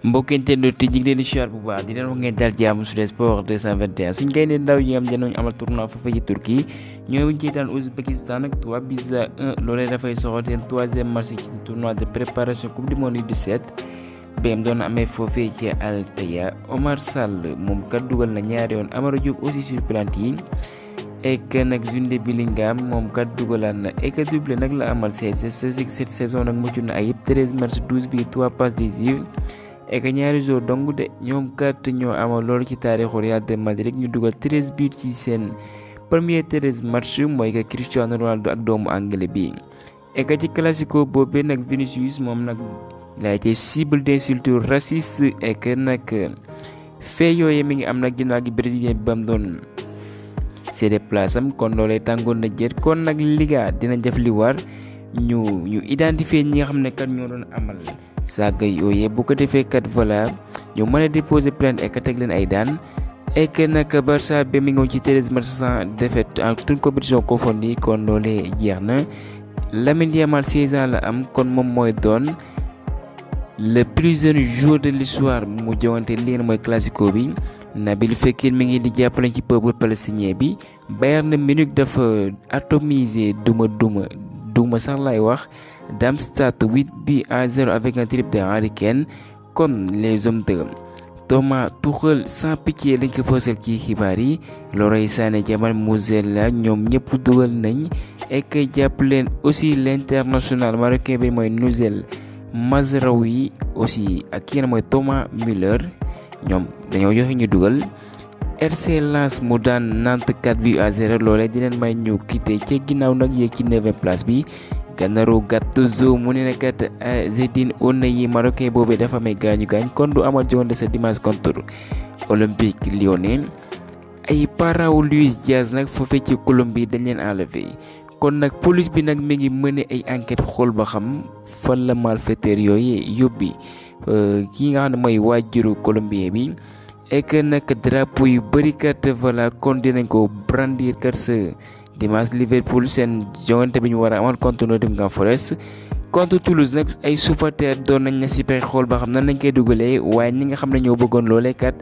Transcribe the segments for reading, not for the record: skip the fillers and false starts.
mbokkenteendoo te ñu ngi leen di siyaar bu baax di leen wax ngeen dal jàmm sur sport 221 suñ gaynde ndaw yi nga xam ne dañoo amal tournoi foofu ci Turquie ñoo ci daan Ouzbékistan ak 3-1 loolee dafay soxal seen troisième match ci tournoi de préparation coupe du monde du 7 bm doon amee foofee ci Antalya. Omar Sall moom kat dugal na ñaari yoon, Amara Diop aussi sur penalty yi ek nag Jude Bellingham moom kat dugalaat na ek doublé nag la amal cette saison nag mucc na ayib 13 matchs 12 buts 3 passes décisives ek ñaari jour dong de ñoom kat ñoo amal loolu ci taarixu Real de Madrid ñu dugal 13 buts ci seen premier 13 match mooy que Cristiano Ronaldo ak doomu anglais bi. ek ci classico boobee nag Vinicius moom nag il a été cible d'insultes racistes ek nag fee yooye mi ngi am nag ginnaaw gi brésilien bi bam doon cédé place am kon loolee tàngoon na jët kon nag Liga dina def li war ñu identifier ñi nga xam ne kat ñoo doon amal saaga yooyee bu ko defee kat voilà ñu mën a déposer plainte et teg leen ay daan et nag Barça ba mi ngi woon ci 13 matchs sans défaite en toute compétition confondue kon loolee jeex na. Lamine Yamal 16 ans la am kon moom mooy doon le plus jeune joueur de l'histoire mu joŋante lii mooy classico bi. Nabil Fekir mi ngi di jàppale ci peuple palestinien bi. Bayern Munich dafa atomisé duma sax lay wax Darmstadt 8-0 avec un triplé de Harry Kane. kon les hommes de Thomas Tuchel sans pitié lañ ko fësal ci xibaar yi. Leroy Sané, Jamal Musiala ñoom ñëpp dugal nañ ek jàpp leen aussi l'international marocain bi mooy Noussair Mazraoui aussi ak ki mooy Thomas Müller ñoom dañoo joxe ñu dugal. RC Lens mu daan Nantes 4-0 loolee di leen may ñu quitté ca ginnaaw nag yéeg ci 9e place bi. Gennaro Gattuso mu ne kat Zedine Onahi marocain boobee dafa may gaañu kon du amal joŋante sa dimanche contre Olympique Lyonnais. ay parents Luis Diaz nag foofee ci Colombie dañ leen enlevé kon nag police bi nag mi ngi mëne ay enquête xool ba xam fan la malfaiteur yooyu yóbbi ki nga xam ne mooy waajuru colombien bi. ek nag drapeau yu bëri kat voilà kon dinañ ko brandir kat sa dimanche Liverpool seen joŋante bi ñu war a amal contre Nottingham Forest. contre Toulouse nag ay supporters doon nañ na si pexe xool ba xam nan lañ koy dugalee waaye ñi nga xam ne ñoo bëggoon loolee kat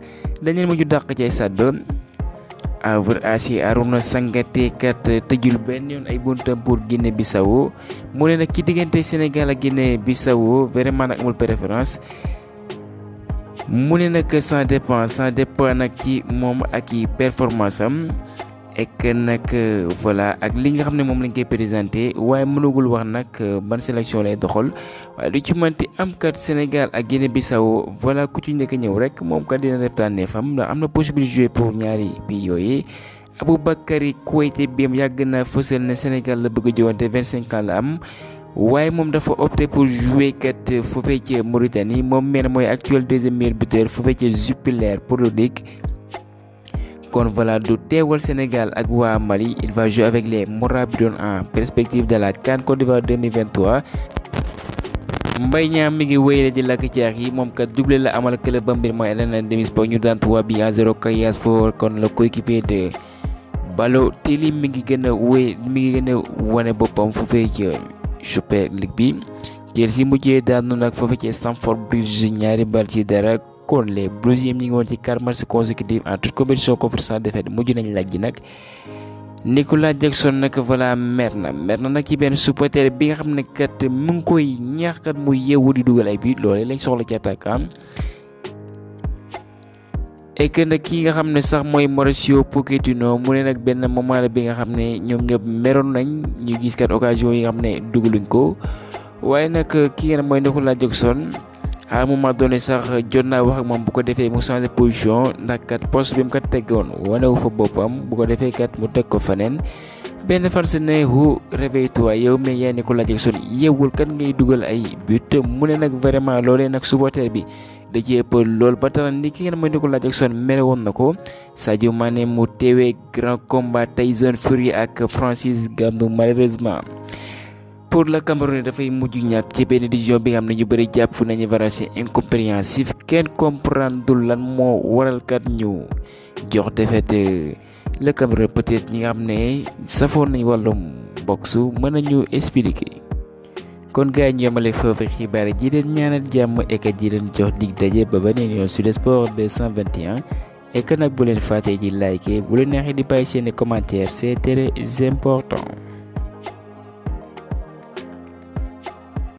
dañ leen mujj dàq ci stade ba. Havre AC Arouna Sangate kat tëjul benn yoon ay buntam pour Guinée Bissau mu ne nag ci diggante Sénégal ak Guinée Bissau vraiment nag amul préférence. mu ne nag ça dépend nag ci moom ak i performance am ek nag voilà ak li nga xam ne moom lañ koy présenté waaye mënagul wax nag ban sélection lay doxal waaye lu ci mënti am kat Sénégal ak Guinée Bissau voilà ku ci njëkk ñëw rek moom kat dina def tànneefam ndax am na possibilité jouer pour ñaari pays yooyu. Aboubakary Koité bi yàgg na fësal ne Sénégal la bëgg a joŋante 25 ans la am. waaye moom dafa opté pour jouer kat foofee ca Mauritanie moom mel mooy actuel deuxième meilleur buteur foofee ca Jupiler Pro-League kon voilà du teewal Sénégal ak waa Mali. il va jouer avec les Morabitones en perspective de la CAN Côte d'Ivoire 2023. Mbaye Niang mi ngi wéyale di lakk caax yi moom kat doublé la amal club ba mbir mooy Elana Demispor ñu daan 3-0 Casa Sport kon le coéquipier de Balotelli mi ngi gën a wane boppam foofee ca Super League bi. Chelsea mujjee daanu nag foofu ci Stamford Bridge ñaari bal ci dara kon les Blues yi ñi ngi woon ci 4 matchs consécutifs en toute compétition conférence sans défaite mujj nañ laaj ji nag. Nicolas Jackson nag voilà mer na nag ci benn supporter bi nga xam ne kat mu ngi koy ñaax kat mu yeewu di dugal ay but loolee lañ soxla ci attaquant et que nag ki nga xam ne sax mooy Mauricio Pochettino mu ne nag benn moment la bi nga xam ne ñoom ñëpp meroon nañ ñu gis kat occasion yi nga xam ne dugaluñ ko waaye nag ki nga xam mooy Nicolas Jackson à un moment donné sax jot naa wax ak moom bu ko defee mu changer position ndax kat poste bi mu kat teggoon wanewu fa boppam bu ko defee kat mu teg ko feneen. benn fan sa ne réveille-toi yow mais yaay Nicolas Jackson yeewul kat ngay dugal ay but mu ne nag vraiment loolee nag supporter bi da ci ëpp lool ba tax ni ki ngeen mooy Nicolas Jackson mere woon na ko. Sadio Mané mu teewee grand combat Tyson Fury ak Francis Ngannou malheureusement pour le Cameroun dafay mujj ñàkk ci benn décision bi nga xam ne ñu bëri jàpp nañu vraiment c'est incompréhensif kenn comprendre lan moo waral kat ñu jox défaite le Cameroun peut-être ñi nga xam ne safoon nañ wàllum boxe mën nañu expliquer. kon gars ñu yemale foofu xibaar ji leen ñaanal jàmm et que ji leen jox dig daje ba beneen yoon Sud Sport 221 et que nag bu leen fàtte ji like bu leen neexee di bàyyi seeni commentaire c'est très important.